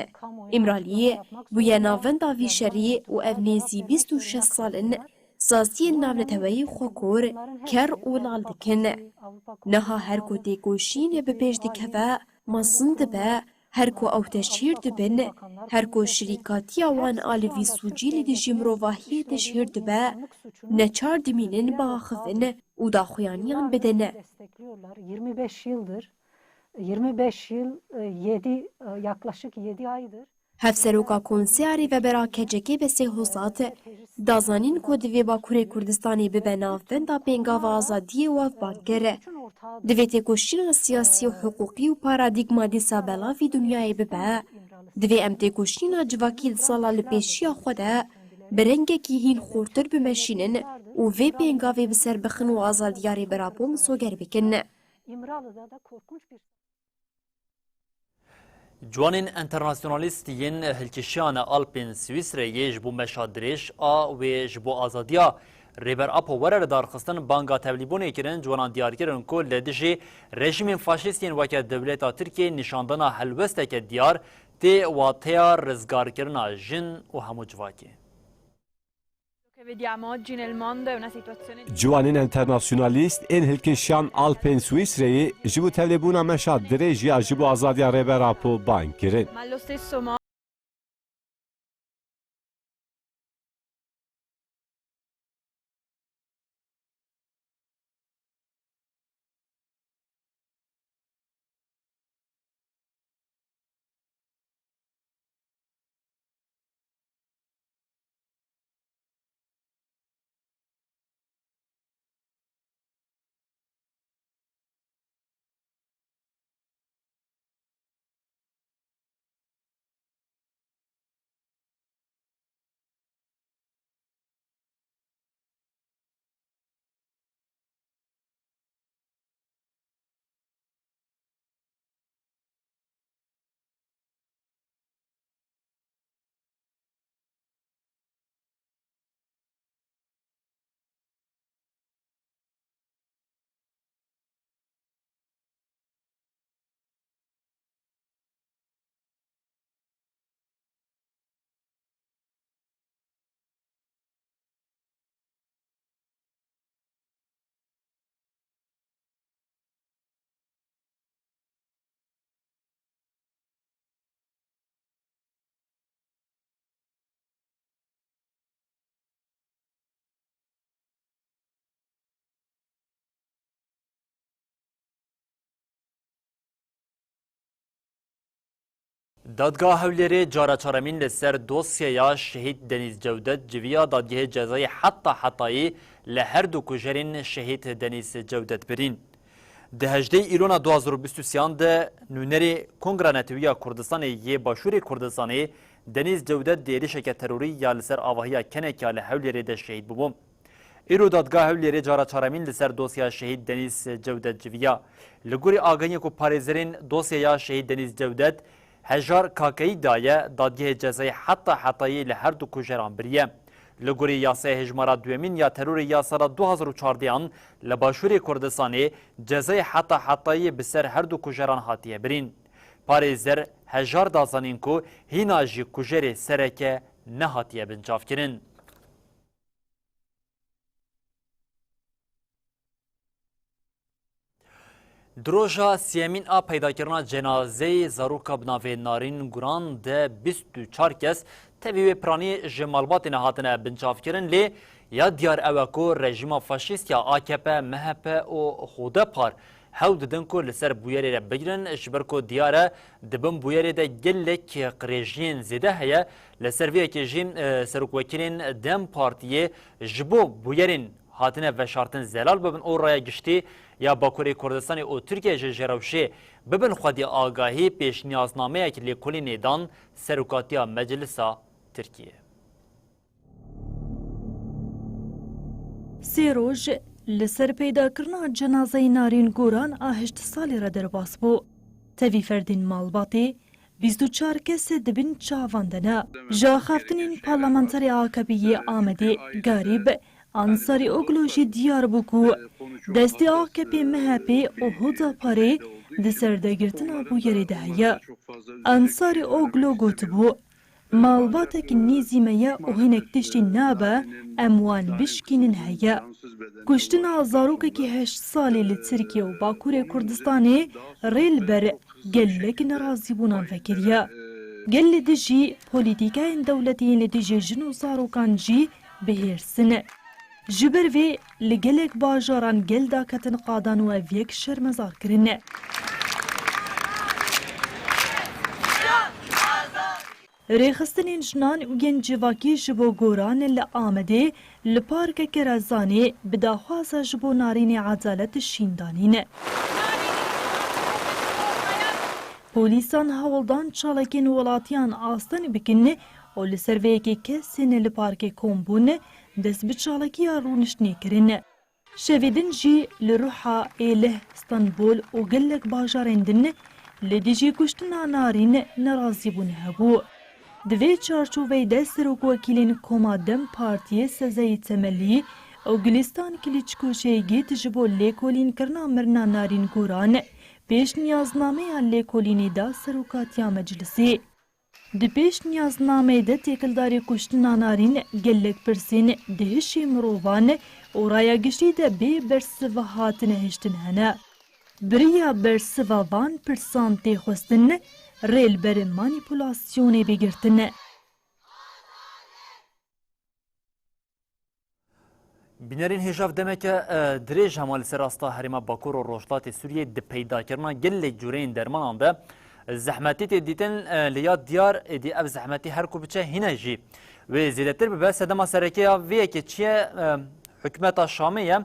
Îmraliyê bûye navenda vî şerî û ev nêzî bîst û şeş sal in saziyên navneteweyî xwe kor, ker û lal dikin. Niha her ku têkoşînê bi pêş dikeve, mezin dibe, her ku ew teşhîr dibin, her ku şirîkatiya wan a li vî sûcî li dijî mirovahiyê teşhîr dibe, neçar dimînin biaxivin û daxuyaniyan bidin. Destekliyorlar. Yirmi beş yıldır, yirmi beş yıl, e, yedi, e, yaklaşık yedi aydır. Hevseroka Konseya Rêvebera K C K Besê Hozat da zanîn ku divê Bakurê Kurdistanê bibe navbenda pêngava azadiyê û ev bang kir. Divê têkoşîna siyasî û hiqûqî û paradîgma dîsa belavî dinyayê bibe. Divê em têkoşîna civakî di sala li pêşiya xwe de bi rengekî hîn xurtir bimeşînin û vê pêngavê bi ser bixin û azadiya Rêber Apo misoger bikin. Ciwanên enternasyonalîst yên hilkişiyane Alpên Swîsreyê ji bo meşa dirêj a wê ji bo azadiya Rêber Apo were lidarxistin, banga tevlîbûnê kirin. Ciwanan diyar kirin ku li dijî rejîmên faşîst yên weke dewleta Tirkiyê nîşandana helwesteke diyar tê wateya rizgarkirina jin û hemû civakê. Che vediamo oggi nel mondo è una situazione di Ciwanên enternasyonalîst ên hilkişiyan Alpên Swîsreyê ji bo tevlêbûna meşa dirêj ya ji bo azadiya Rêber Apo bang kirin. Ma allo stesso modo Dadgeha Hewlêrê cara çaremîn li ser dosyeya Şehîd Denîz Cewdet civiya Dadgehê Cezayê heta hetayî li her du kujerên Şehîd Denîz Cewdet birîn. Di hejdehê Îlona du hazar û bîst û sêyan de nûnerê Kongra Netewî ya Kurdistanê yê Başûrê Kurdistanê Denîz Cewdet di êrişeke terorî ya li ser avahiya kenekeya li Hewlêrê de şehîd bûbû. Îro Dadgeha Hewlêrê cara çaremîn li ser dosyeya Şehîd Denîz Cewdet civiya. Li gorî agahiyên ku parêzerên dosyeya Şehîd Denîz Cewdet Hejar Kakeyî daye, Dadgehê Cezayê heta hetayî li her du kujeran biriye. Li gorî yasaya hejmara duyemîn ya terorê ya sala du hazar û çardeh an li Başûrê Kurdistanê cezayê heta hetayî bi ser her du kujeran hatiye birîn. Parêzer Hejar da zanîn ku hîna jî kujerê sereke nehatiye binçavkirin. Di roja siyemîn a peydakirina cenazeyê zaroka bi navê Narîn Guran de bîst û çar kes tevî wê piranî ji malbatê ne hatine binçavkirin, lê ya diyar ew e ku rejîma faşîst ya A K P, M H P û Hodepar hewl didin ku li ser bûyerê re bigirin, ji ber ku diyar e di bin bûyerê de gelek qirêjiyên zêde heye. Li ser vê yekê jî, e, serokwekîlên dem Partiyê ji bo bûyerên hatine veşartin zelal bibin û raya giştî ya Bakurê Kurdistanê û Tirkiye jî ji rewşê bibin xwedî agahî, pêşniyaznameyek lêkolînê dan serokatiya Meclisa Tirkiye. Sê roj li ser peydakirina cenazeyê Narîn Goran a heşt salî re derbas bû. Tevî ferdên malbatê, bîst û çar kes di bin çavan de ne. Ji axaftinên parlamenterê A K P'ê yê Amedê Garîb Ansarî Oglu jî diyar bû ku destê A K P, M H P û Hudaparê di serdegirtina bûyerê de heye. Ansarî Oglu gotibû, malbatek nêzî me ye û hinek tiştên nabe em wan bişkînin heye. Kuştina zarokekî heşt salî li Tirkiye û Bakurê Kurdistanê rê li ber gelek nerazîbûnan vekiriye. Gel li dijî polîtîkayên dewletê yên li dijî jin û zarokan jî bihêrs in. Ji ber vê li gelek bajaran gel daketin qadan û ev yek şermezar kirin. Rêxistinên jinan û yên civakî ji bo Goran li Amedê li Parkeke Rezanê bi daxwaza ji bo Narînê edalet şîn danîn. Polîsan hewl dan çalakên welatiyan asteng bikin û li ser vê yekê kesên li parkê kom bûn, dest bi çalakiya rûniştinê kirin. Şevê din jî li Ruha, Êlih, Stenbol û gelek bajarên din li dijî kuştina Narîn nerazîbûn hebû. Di vê çarçoveyê de serokwekîlên Koma dem Partiyê Sezai Temelî û Gulistan Kiliçko jê yê girt ji bo lêkolînkirina mirina Narîn Goran pêşniyaznameya lêkolînê da serokatiya Meclisê. Di pêşniyaznameyê de têkildarî kuştina Narîn gelek pirsên di hişê mirovan û raya giştî de bê bersiva hatine hiştin hene. Bi riya bersiva van pirsan tê xwestin, rê li ber manîpulasyonê bê girtin. Bînerên hêja, demeke, e, dirêj hema li ser asta herêma Bakur û Rojhilatê Sûriyê di peydakirina gelek cûreyên dermanan de zehmetî tê dîtin, e, lê ya diyar êdî ev zehmetî her ku biçe hîne jî wê zêdetir bibe. Sedema sereke ya vê yekê çi ye? E, hikûmeta Şamê ye.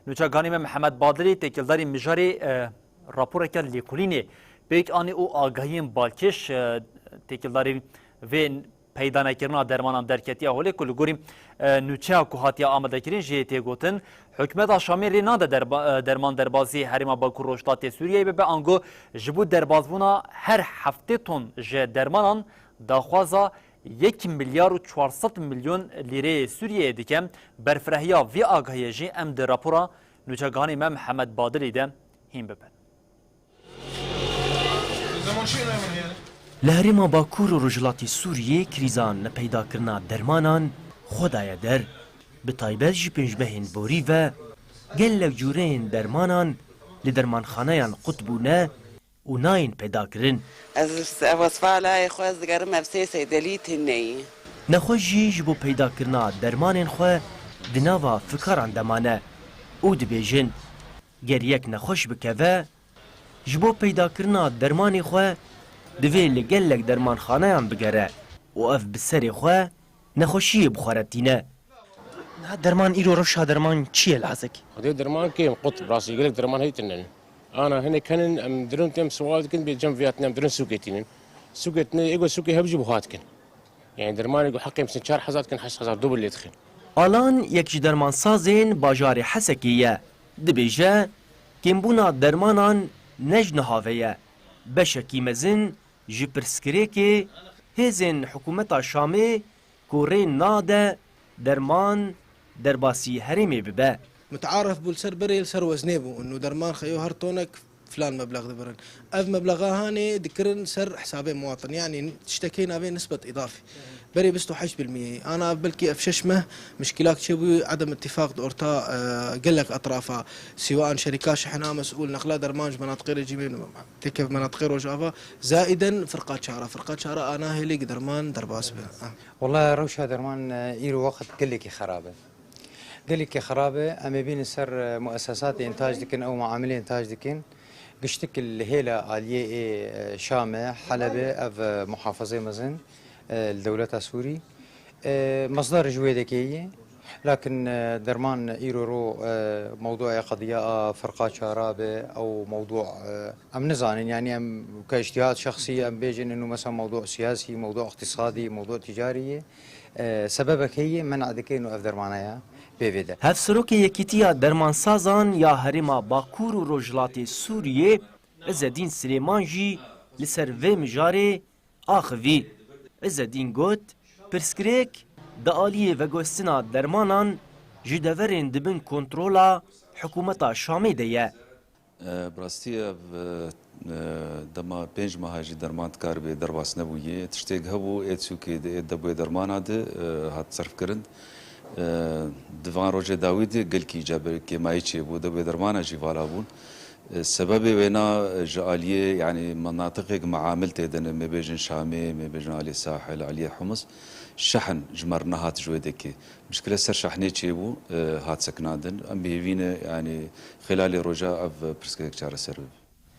Nûçeganê me Mihemed Badilî, têkildarî mijarê, e, raporeke lêkolînê pêk anî û agahiyên balkêş, e, têkildarî vê peydanekirina dermanan derketiye holê ku li gorî, e, nûçeya ku hatiye amadekirin jê tê gotin, hikûmeta Şamê rê nade derba-, e, derman derbazî herêma Bakur Rojhilatê Sûriyeyê bibe, ango ji bo derbazbûna her heftê ton ji dermanan daxwaza yek milyar û çar sed milyon lîreyê Sûriyeyê dike. Berfirehîya vê agahiyê jî em di rapora nûçeganê me Mihemed Badilî de hîn bibin. Li herêma Bakur û Rojhilatê Sûriyê krîza nepeydakirina dermanan xwe daye der. Bi taybet ji pêncmehên borî ve gelek cûreyên dermanan li dermanxaneyan qut bûne û nayên peydakirin. Ez, ev wesfa layê xwe ez digerim, ev sê seydelî tune ye. Nexweş jî ji bo peydakirina dermanên xwe di nava fikaran de mane û dibêjin, ger yek nexweş bikeve, ji bo peydakirina dermanê xwe divê li gelek dermanxaneyan bigere û ev bi serê xwe nexweşiyê bi xwe re tîne. Niha derman îro rewşa derman çi ye li Hezek? Xwedê derman kêm qut, rastî gelek derman heytinin. Ana hinek henin em dirin tem siwal dikin bê cem viyatine em dirin sûkê tînin. Sûkê tine ê ku sûkê hev jî buha dikin. Yani dermanê ku heqê em sin çar hezar dikin heşt hezar dubl lê dixin. Alan yek ji dermansazên bajarê Hesekê ye. Dibêje, kêmbûna dermanan ne ji niha ve ye. Beşekî mezin ji pirsgirêkê hêzên hikûmeta Şamê ku rê nade derman derbasî herêmê bibe. Mutaaref bû li ser berê, li ser weznê bû. Û derman xeyo her tonek filan meblex dibirin. Ev meblexa hanê dikirin ser hesabê muwatin. Yanî tiştekê navê nisbet îdafî. Berê bîst û heşt bil miyê. Ana belkî ev şeş meh mişkilak çêbû, edem ittifaq di orta, e, gelek etrafa. Siwan şerîka şehna mesûl, neqla derman ji menatiqê rejîmê, têkev menatiqê Rojava. Zaîden firqa çara. Firqa çara ana hêlê gi derman derbas be. Wela rewşa derman, e, îro wext gelekî xerab e. Gelekî xerab e. Em ê bînin ser, e, muesesatê întac dikin, ew muamilê întac dikin. Giştik li hêla aliyê ê, e, Şamê, Helebê, ev, e, muhafazê mezin, e, li dewleta Sûrî. E, mesdar ji wê dekê ye. Lakin, e, derman îro ro, e, mewduya qediya a firqa çara be, ew mewdu, e, em nizanin. Yanî em ke îctîhad şexsî em bêjin, inu mesela mewdu siyasî, mewdu iqtîsadî, mewdu ticarî ye. E, sebebek heye, men'a dikin û ev dermana ya pê vê de. Hevserokê Yekîtiya Dermansazan ya Herêma Bakur û Rojhilatê Sûriyê, Izedîn Silêman jî li ser vê mijarê axivî. Izedîn got, pirsgirêk di aliyê veguhestina dermanan ji deverên di bin kontrola hikûmeta Şamê de ye. E, bi rastî ev, e, e, dema pênc meha jî derman dikaribe derbas nebûye. Tiştêk hebû, ê sûkê de, ê debûyê dermana de, e, hat serfkirin. E, di van rojê dawî de gelkî îca ber kêmayî çêbû, debûyê dermana jî vala bûn. E, sebebê wêna, e, ji aliyê, yanî menatiqek meamil tê de ne, me bêjin Şamê, me bêjin aliyê Sahil, aliyê Humus, şehn ji me re nehat ji wê dekê. Mişkile ser şehnê çêbû, e, hat sekinandin. Em bi hêvî ne, yanî xêlalê roja ev pirsgirêk çareser bibe.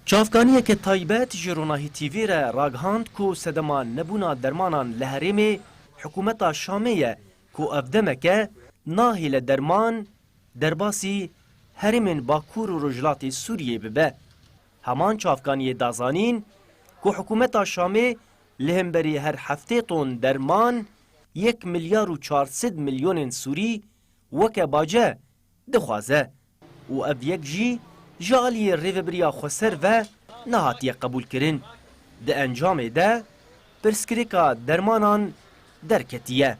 Çavkaniyeke taybet ji Ronahî T V re ragihand ku sedema nebûna dermanan li herêmê hikûmeta Şamê ye ku ev demeke nahêle derman derbasî herêmên Bakur û Rojhilatê Sûriyê bibe. Heman çavkaniyê da zanîn ku hikûmeta Şamê li hemberî her heftê ton derman yek milyar û çar sed milyonên Sûrî weke bace dixwaze û ev yek jî ji aliyê Rêvebiriya Xweser ve nehatiye qebûlkirin. Di encamê de pirsgirêka dermanan derketiye.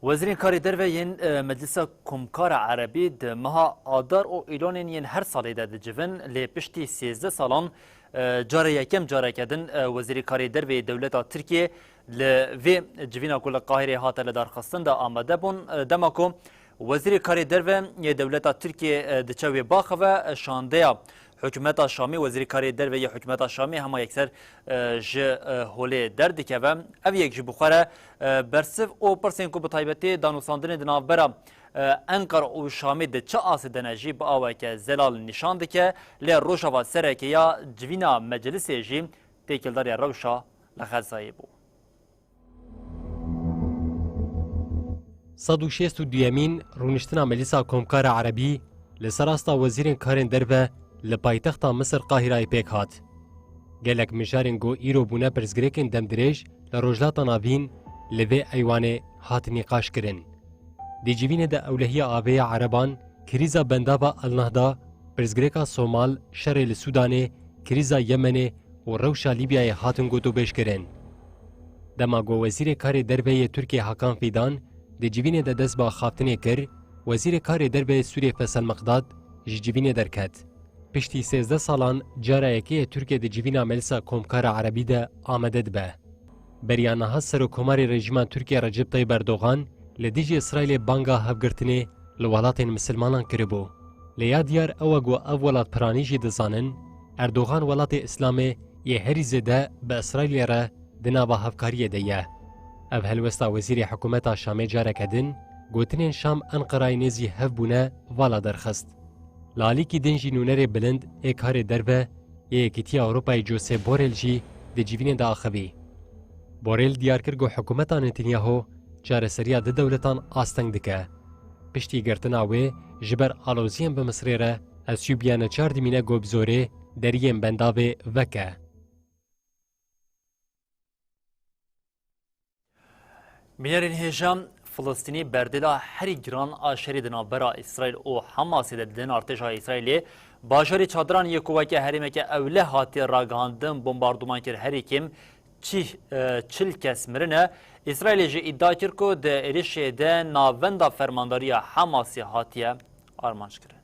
Wezîrên Karê Derve yên, e, Meclisa Komkara Erebî di meha Adar û Îlonên yên her salê de dicivin, lê piştî sêzdeh salan, e, carê yekem careke din, e, Wezîrê Karê Derve yê dewleta Tirkiyê li vê civîna ku li Qahirê hate lidarxistin de amade bûn. E, dema ku Wezîrê Karê Derve yê dewleta Tirkiyê, e, diçe wê biaxive, e, şandeya Hikûmeta Şamê, Wezîrê Karê Derve yê Hikûmeta Şamê hema yekser, e, ji, e, holê derdikeve. Ev yek jî bi xwe re, e, bersiv û pirsên ku bi taybetî danûstandinê di navbera, e, Enqer û Şamê di çi asê de ne jî bi aweke zelal nîşan dike, lê Rojava sereke ya civîna meclisê jî têkildariya rewşa li Xezayê bû. Sed û şêst û duyemîn rûniştina Meclisa Komkara Erebî li ser asta wezîrên karên derve li paytexta Misir Qahirayê pêk hat. Gelek mijarên ku îro bûne pirsgirêkên demdirêj li Rojhilata Navîn li vê eywanê hat nîqaş kirin. Di civînê de ewlehiya avê ya Ereban, krîza bendava El Nehda, pirsgirêka Somal, şerê li Sûdanê, krîza Yemenê û rewşa Lîbyayê hatin gotûbêjkirin. Dema ku Wezîrê Karê Derve yê Tirkiyê Hakan Fîdan di civînê de dest bi axaftinê kir, Wezîrê Karê Derve yê Sûriyê Fesel Miqdad ji civînê derket. Piştî sêzdeh salan cara yekê ye Tirkiye di civîna Meclisa Komkara Erebî de amade dibe. Beriya niha Serokkomarê rejîma Tirkiye Recep Tayyip Erdogan li dijî Îsraîlê banga hevgirtinê li welatên misilmanan kiribû. Lê ya diyar ew e ku ev welat piranî jî dizanin, Erdogan welatê Îslamê yê herî zêde bi Îsraîlê re di nava hevkariyê de ye. Ev helwesta wezîrê hikûmeta Şamê careke din gotinên Şam Enqerayê nêzî hev bûne vala derxist. Li alîkî din jî nûnerê bilind ê karê derve yê Yekîtiya Ewropayê Josep Borrell jî di civînê de axivî. Borrell diyar kir ku hikûmeta Netanyahu çareseriya du dewletan asteng dike. Piştî girtina wê ji ber aloziyên bi Misirê re, Esûbiya neçar dimîne ku bi zorê deriyên bendavê veke. Bînerên hêja, Filistînî berdêla herî giran a şerê di navbera Îsraîl û Hamasê de didin. Artêşa Îsraîlê bajarê Çadiran yê ku weke herêmeke ewle hatiye ragihandin, bombarduman kir, herî kêm çî-, e, çil kes mirine. Îsraîlê jî îdia kir ku di êrişê de navenda fermandariya Hamasê hatiye armanc kirin.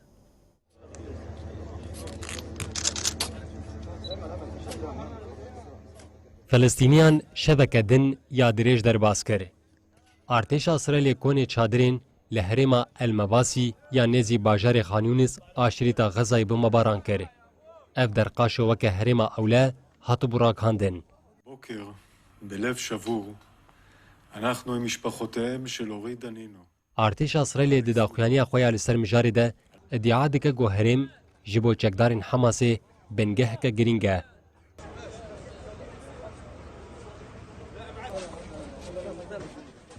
Filistîniyan şeveke din ya dirêj derbas kir. Artêşa Îsraîlê konê çadirên li herêma El Mevasî ya nêzî bajarê Xan Yûnis a şirîta Xezayê bombebaran kir. Ev derqaşo weke herêma ewle hatibû ragihandin. בוקר בלב שבור, אנחנו עם משפחותיהם של אורי דנינו. Artêşa Îsraîlê di daxuyaniya xwe ya li ser mijarê de îdia dike ku herêm ji bo çekdarên Hamasê bingeheke girîng e.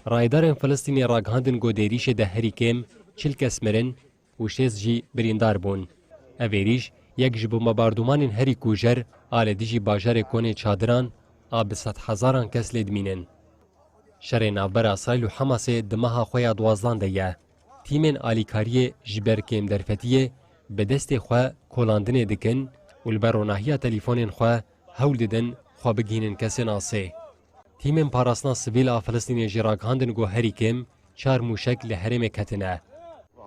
Rayedarên Filistînê ragihandin ku di êrîşê de herî kêm çil kes mirin û şêst jî birîndar bûn. Ev êrîş yek ji bombebardumanên herî kujer a li dijî bajarê konê Çadiran a bi sedhezaran kes lê dimînin. Şerê navbera Îsraîl û Hamasê di meha xwe ya duwazdan de ye. Tîmên alîkariyê ji ber kêmderfetiyê bi destê xwe kolandinê dikin û li ber ronahiya telîfonên xwe hewl didin xwe bigihînin kesên asê. Tîmên parastina sivîl a Filistînê jî ragihandin ku herî kêm çar mûşek li herêmê ketine.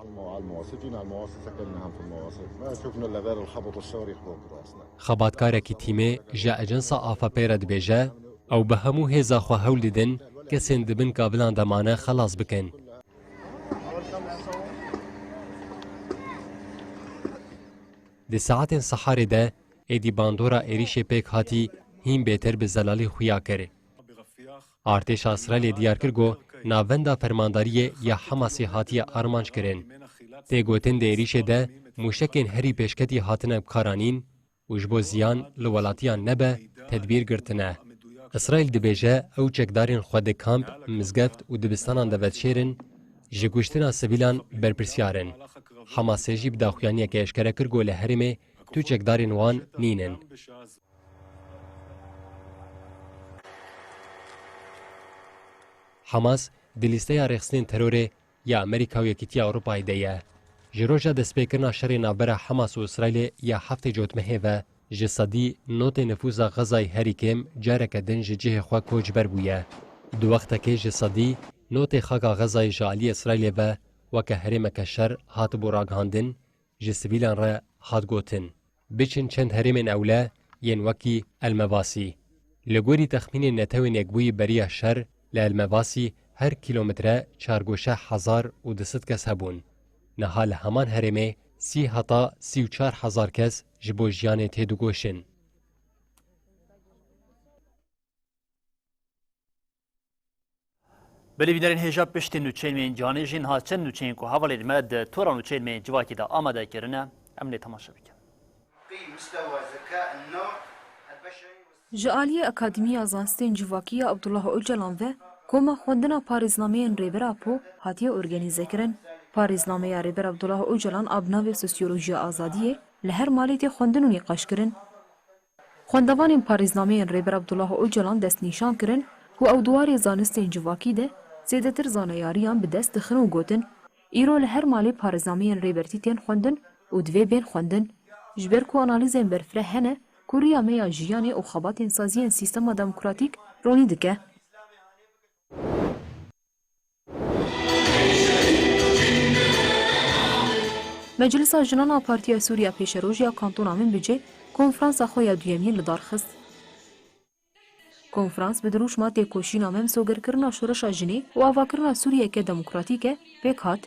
على المو-، على المواصل، جينا على المواصل، سكرنا هم في المواصل. ما شفنا إلا غير الخبط والصواريخ فوق راسنا. Xebatkarekî tîmê ji Ajansa A F P re dibêje, ew bi hemû hêza xwe hewl didin kesên di bin kavilan de mane xelas bikin. Di saetên siharê de êdî bandora êrîşê pêk hatî hîn bêtir bi zelalî xuya kir. Artêşa Îsraîlê diyar kir ku navenda fermandariyê ya Hamasê hatiye armanc kirin. Tê gotin di êrîşê de mûşekên herî pêşketî hatine bikaranîn û ji bo ziyan li welatiyan nebe tedbîr girtine. Îsraîl dibêje ew çekdarên xwe di kamp, mizgeft û dibistanan de vedişêrin, ji kuştina sivîlan berpirsiyar in. Hamasê jî bi daxuyaniyekê eşkere kir ku li herêmê tu çekdarên wan nînin. Hamas di lîsteya rêxistinên terorê ya Amerîka û Yekîtiya Ewropayê de ye. Ji roja destpêkirina şerê navbera Hamas û Îsraîlê ya heftê cotmehê ve ji sedî notê nifûsa Xezayê herî kêm careke din ji cihê xwe koçber bûye. Di wextekê ji sedî notê xaka Xezayê ji aliyê Îsraîlê ve weke herêmeke şer hatibû ragihandin, ji sivîlan re hat gotin, biçin çend herêmên ewle yên wekî El Mevasî. Li gorî texmînên Netewên Yekbûyî beriya şer li El Mevasî her kîlometre çargoşe hezar û du sed kes hebûn. Niha li heman herêmê sî heta sî û çar hezar kes ji bo jiyanê têdigoşin. Belê bînerên hêja, piştî nûçeyên me yên canê jî niha çend nûçeyên ku hevalên me di tora nûçeyên me yên civakî de amade kirine, em lê temaşe bikin. Ji aliyê Akademiya Zanistên Civakî ya Abdullah Ocalan ve koma xwendina parêznameyên Rêber Apo hatiye organîzekirin. Parêznameya Rêber Abdullah Ocalan a bi navê Sosyolojiya Azadiyê li her malê tê xwendin û nîqaşkirin. Xwendevanên parêznameyên Rêber Abdullah Ocalan destnîşan kirin ku ew di warê zanistên civakî de zêdetir zaneyariyan bi dest dixin û gotin, îro li her malê parêznameyên Rêbertî tên xwendin û divê bên xwendin. Ji ber ku analîzên berfireh hene ku riya me ya jiyanê û xebatên saziyên sîstema demokratîk ronî dike. Meclisa Jinan a Partiya Sûriya Pêşeroj ya Kantona Minbicê konferansa xwe ya duyemîn li dar xist. Konferans bi dirûşma têkoşîna Mem, sogerkirina şoreşa jinê û avakirina Sûriyeke demokratîk e pêk hat.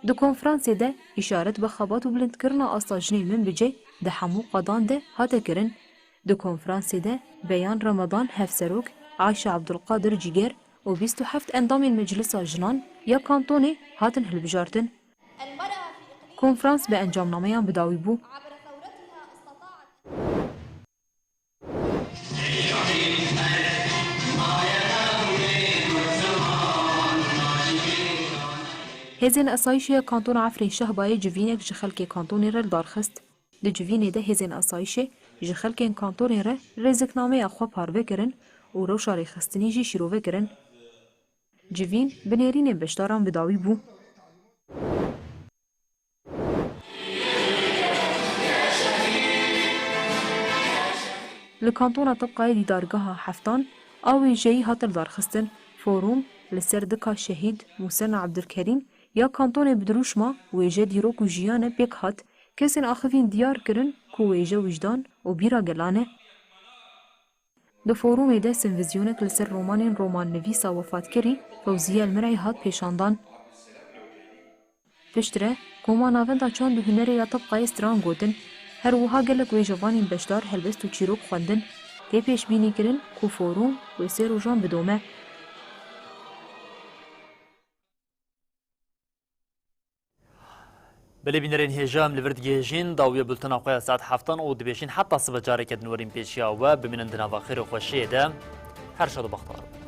Di konferansê de îşaret bi xebat û bilindkirina asta jinên Minbicê di hemû qadan de hate kirin. Di konferansê de Beyan Ramadan, Hevserok, Ayşe Abdulkadir Cîger û bîst û heft endamên Meclisa Jinan ya Kantonê hatin hilbijartin. المرأة في إقليم Konferans bi encamnameyan bi dawî bû. Hêzên Esayîşê ya Kantona Efrîn Şehbayê civînek ji xelkê kantonê re li dar xist. Di civînê de hêzên esayîşê ji xelkên kantonê re rêziknameya xwe parve kirin û rewşa rêxistinî jî şîrove kirin. Civîn bi nêrînên beşdaran bi dawî bû. Li kantona Tibqayê dîdargeha heftan a wêjeyî hat lidarxistin. Forum li ser dika şehîd Musenna Ebdulkerîm ya kantonê bi dirûşma wêje dîrok û jiyan e pêk hat. Kesên axivîn diyar kirin ku wêje wijdan û bîra gelan e. Di forumê de sînvizyonek li ser romanên romannivîsa wefatkerî Fewziye Elmirayî hat pêşandan. Piştre, Koma Navenda Çand û Hunerê ya Tibqayê stran gotin. Her wiha gelek wêjevanên beşdar helbest û çîrok xwendin. Tê pêşbînîkirin ku forum wê sê rojan bidome. Belê bînerên hêja, em li vir digihêjin dawiya bultena xwe ya saet heftan û dibêjin heta sibe careke din werîn pêşiya we, bimînin di nava xêr û xweşiyê de. Her şad û bextewar bin.